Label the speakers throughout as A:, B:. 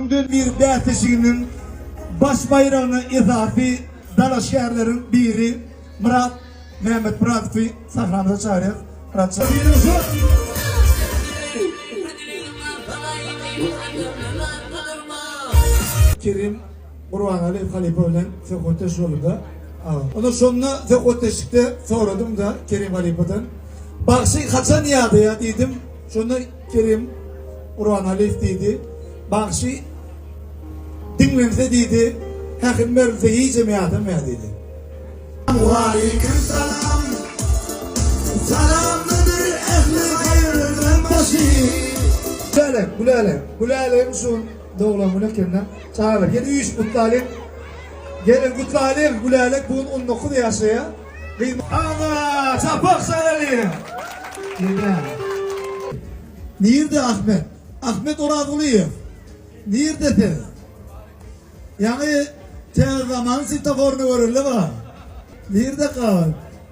A: Müňden bir bäsleşiginiň baş baýragyna esasy dalaşgärleriň biri Myrat Mämmetmyradowy sahnamyza çagyrýarys. Myrat Kerim Gurbanalyýew halypa bilen söhbetdeş boldy-da. Onda şonda söhbetdeşlikde soradym-da Kerim halypadan, Bagşy haçan ýadaýar diýdim. Şonda Kerim Gurbanalyýew diýdi, Bagşy diňlense diýdi, pähim berilse hijem ýadamaýar diýdi. Waleýkim salam. Salamdyr ähli haýyrlaryň başy. Gülälek, Gülälek, Gülälegiň şu gün doglan güni ekende çagalar gel üýşüp gutlalyň. Geliň gutlalyň, Gülälek bu gün 19 ýaşaýar. Gyz Ana, çapak çalalyň. Nirde? Nirde Ahmet? Ahmet Orazgulyýew. Nirde siz? Ýaňy Täze zaman svetoforyny göreli bar. Nirde gal?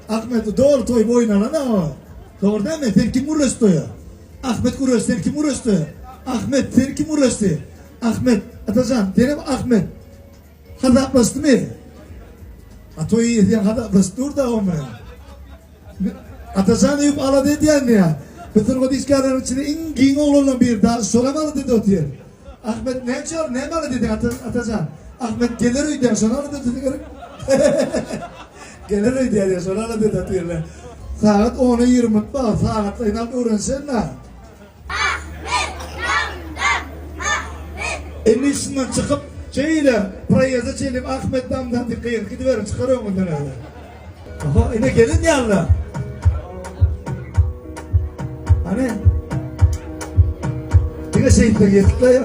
A: Ahmet doly toý boýun alan o. Dogry dälmi? Sen kim gürleşdi toýa? Ahmet gürleşdi, sen kim gürleşdi? Ahmet, sen kim gürleşdi? Ahmet, Atajan, senem Ahmet. Hasaplaşdymy? A toý eýesi hasaplaşyp dur da oň bilen. Atajan öýüp alada edýän diýýär. Bu sungat işgärleriniň içinde iň giň oglanlaryň biri dagy şolam alada edip otyr. Ahmet näçe ol näme alada edýäň Ata, Atajan? Ahmet geler öýdýän şony alada edip gerek. Geler öýdýän diýýär şony alada edip otyrlar. Sagat 10-a 20 minut bar, sagatlaýyn alyp öwrenişen-dä.
B: Ahmet damdam Ahmet.
A: Indi şundan çykyp şeýle proýezde çenli Ahmet damdam diýip gygyryp gidiberiň çykar öňüňizden özi. Aha ine gelin ýalyna. Hany? Diňe şeýtmek ýetikle ýa.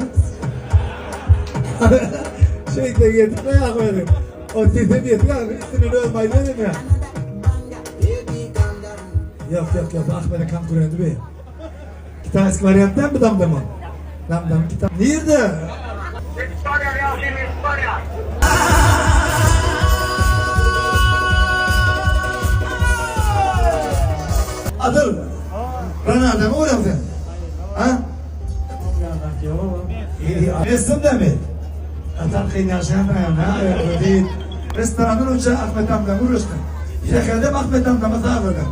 A: Şeýtmek ýetikle ýa goýaly. O sesem ýetik ýa üstünden özüm aýdýan ýa. Ýok ýok ýok Ahmediň konkurenti bu. Kitajski wariant däl bu damdama. Damdam kitap. Nirde?
C: Ýetip barýar ýagşym ýetip barýar.
A: Adyl. Ronaldomy görýäň sen? Ha? Messi dämi? Atan kyn ýaşaýan ha? Restorandan uça Ahmet amdan gürleşdim. Sähedem Ahmet amdama sazladan.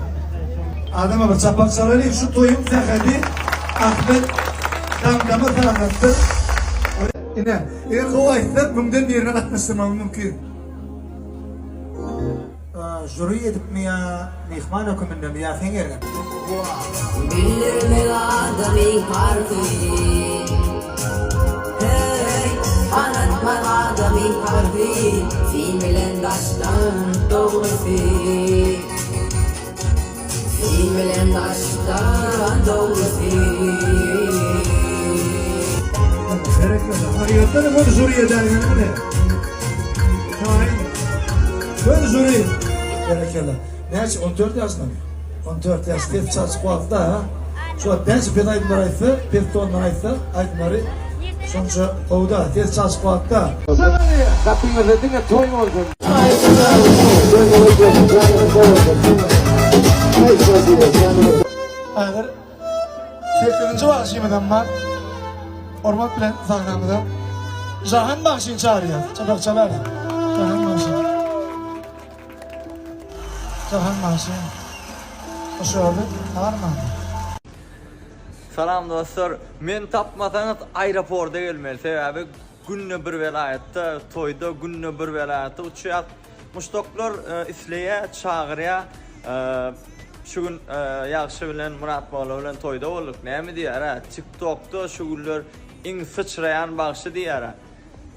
A: Adama bir çapak çalalyň şu toýuň sähedi Ahmet damdama sazlapdyr. Ine, eger gowy aýtsa müňden birine gatnaşdyrmagyň mümkin.
D: Žuri edipmi ýa myhman hökümindemi ýa seň ýeriňe?
E: Bildirmek adamyň parhy Heý, tanatmak adamyň parhy Sen bilen daşdan dogrusy Sen bilen daşdan dogrusy.
A: Berekella. Hakykatdan hem ol žuri edäýmeli. Taýyn. Göni žuri. Berekella. Näçe? 14 ýaşyndamy? 14 ýaş. Ses çalşyk wagtda ha. Şu wagt näçe pes aýdymlar aýtsa, pes tondan aýtsa, aýdymlary şonça gowy-da. Ses çalşyk wagtda.
D: Gapyňyzda diňe toý bolsun.
A: Häzir sekizinji bagşymyzam bar. Hormat bilen sahnamyza Jahan bagşyny çagyrýas. Çapak çalar. Jahan bagşy. Jahan bagşy. Hoş gördük. Barmy?
F: Salam dostlar. Meni tapmasaňyz aeroporta gelmeli. Sebäbi günde bir welaýatda toýda günde bir welaýata uçýas. Muşdaklar isleýär, çagyrýar. Şu gün Ýagşy bilen Myrat molla bilen toýda bolduk. Näme diýýär-ä? TikTokda şu günler iň syçraýan bagşy diýýär-ä.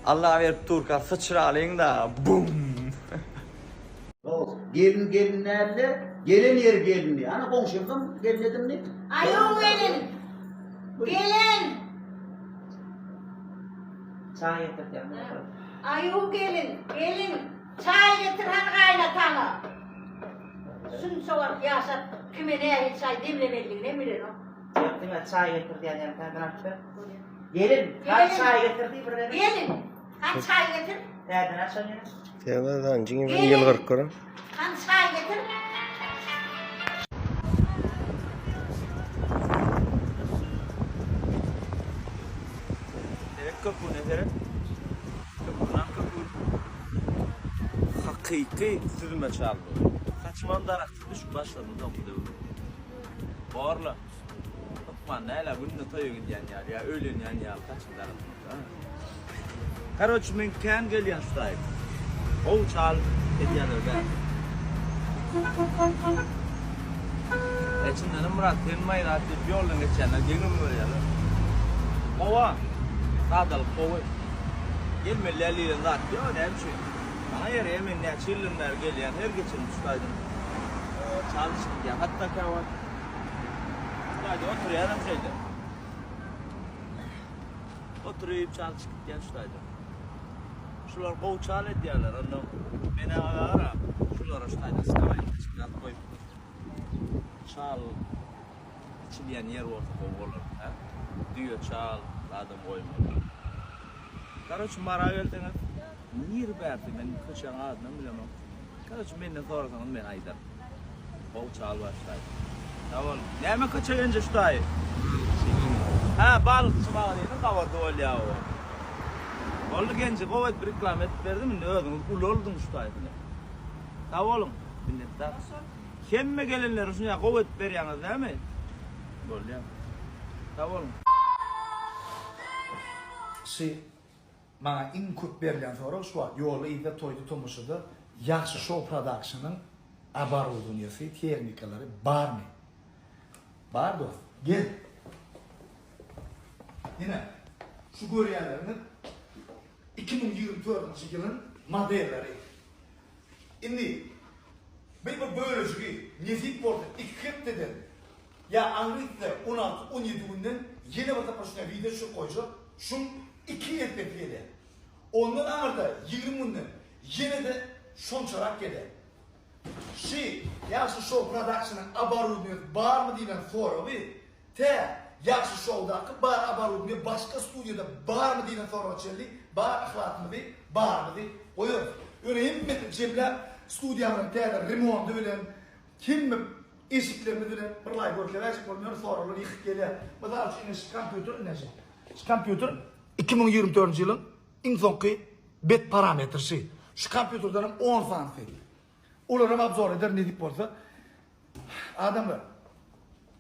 F: Allah berip durka syçralyň-da. Bum!
G: Gelin gelin dälde, gelen ýeri gelindi. Ana goňşymyzam gelin edindi.
B: Aýow gelin! Gelin!
H: Çaý getirýän bolsa.
B: Aýow gelin, gelin! Çaý getir hany gaýynataňa. Şunça wagt ýaşap, kime nähili çaý demlemelidiginem bilenok.
H: Ýok, diňe çaý getir diýen ýaly täzeden aýtdy. Gelin, hany çaý getir diý bir gezek.
B: Gelin, hany çaý getir.
H: Täzeden aç ony ýene.
I: Täzeden jigim ýylgyryp görün.
B: Hany çaý getir.
F: Gerek köpügine. seret. Köpünden köpür. Hakyky süzme çal bu. Saçymam daragty düşüp başlady soňky döwür. Borla. Hökman däl-ä günde toýa gidýän ýaly ýa öýlenýän ýaly saçyny daragtmak. Karoç men kän gelýän şu taýyp. Gowy çal edýäler bärde. E çyndanam Myrat sen maýrat diýip ýoldan geçýänler geňem görýärler. Gowa. Sadalyk gowy. Gelmeli däl diýlen zat ýok näme üçin? Maňa ýeri men näçe ýyldan bäri gelýän her geçenim şu taýdan çal içip gidýän. Hatda käwagt şu taýda oturýanam şeýle. Oturyp çal çykyp gidýän şu taýda. Şular gowy çal edýärler. Onda men agara şulara şu taýda skamaýkaçyk zat goýup çal içilýän ýer bolsa gowy bolar. Hä? Düýe çal zadam goýmaly. Karoç Mara gelseňiz nir bärsi men köçäň adynam bilemok. Karoç menden sorasaňyz men aýdaryn. Gowy çal bar şu taýda. Sag bol. Näme köçe genje şu taýy? Hä, balykçy magazynyň gabady bolýa o. Boldy genje gowy edip reklama edip berdim indi özüňiz ulaldyň şu taýsyny. Sag boluň. Minnetdar. Hemme gelenlere şuny gowy edip berýäňiz dämi? Bolýa. Sag boluň.
D: Şy Maňa iň köp berilýän sorag şu wagt ýolda yzda toýda tomaşada ýagşy şou prodakşynyň oborudwaniýasy tehnikalary barmy? Bar dost gel. Ine şu görýänleriňiz 2024-nji ýylyň modelleri. Indi bir bir bölejigi nesip bolsa iki hepdeden Ýa aňrytda on alty, on ýedi günden ýene bir sapar şuňa wideo düşürip goýjak, şuň iki essesi gelýär. Ondan aňyrda 20 günden ýene-de şonçarak gelýär. Şy Ýagşy Şou Productionyň oborudniýasy barmy diýlen soragy tä Ýagşy Şoudaky bar oborudniýa başga studiýada barmy diýlen soraga çenli bar yhlasymyzy, barymyzy goýarys. Ýöne hemmesini jemläp studiýamyzyň täze remondy bilen hemme Eşiklerimiz bilen bir laý görkezäýjek bolum ýöne soraglar ýykyk gelýär. Mysal üçin ine şu kompýuter ine şu. Şu kompýuter 2024-nji ýylyň iň soňky bet parametri şi. Şu kompýuterden hem 10 sanysy. Olaram obzor eder nesip bolsa. Adamlar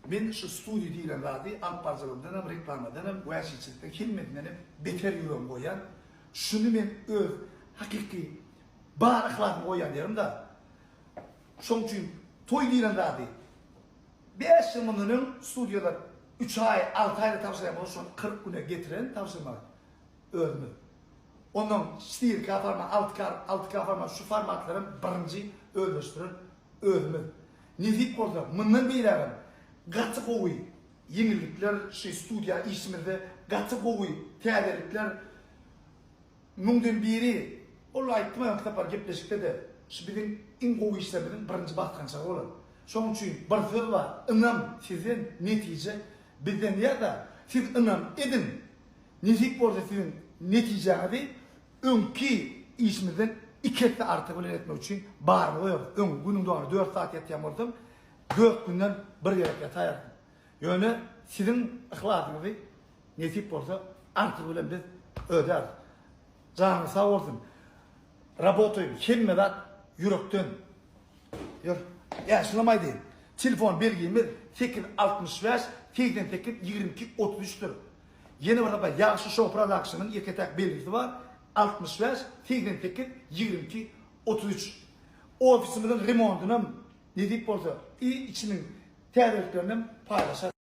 D: men şu studiýa diýlen zady alyp baryjylygymdan hem reklamadan hem wäşiçilikden hemmesinden hem beter ýüregimi goýýan. Şuny men öz hakyky bar yhlasymy goýýan ýerim-da. Şoň üçin toý diýlen zady bäş ýyl mundan öň studiýalar üç aý, alty aýda tabşyrýan bolsa şony 40 güne getiren tabşyrmagy özümiz. Ondan 4K format, 6K, 6K format şu formatlaram birinji özleşdiren özümiz. Nesip bolsa mundan beýlägem gaty gowy ýeňillikler şu studiýa işimizde gaty gowy täzelikler Müňden biri, ol aýtdym öňki sapar gepleşikde-de, şu biziň iň gowy işlerimiziň birinji basgançagy bolar. Şonuň üçin bir söz bar, ynam sizden, netije bizden ýa-da siz ynam ediň, nesip bolsa siziň netijäňizi öňki işimizden iki esse artygy bilen etmek üçin baryny goýarys. Öň günüň dowamynda dört saat ýatýan bolsam, dört günden bir gezek ýataýaryn. Ýöne siziň yhlasyňyzy Nesip bolsa artygy bilen biz ödäris. Janyňyz sag bolsun. Rabotaýyn hemme zat ýürekden. Ýör. Ýa şunam aýdaýyn. Telefon belgimiz 8 65 88 22 33 dir. Ýene bir sapar Ýagşy Show Productionyň ýeke-täk belgisi bar 65 88 22 33. Ofisimiziň remontynam nesip bolsa i içiniň täzeliklerinem paýlaşarys.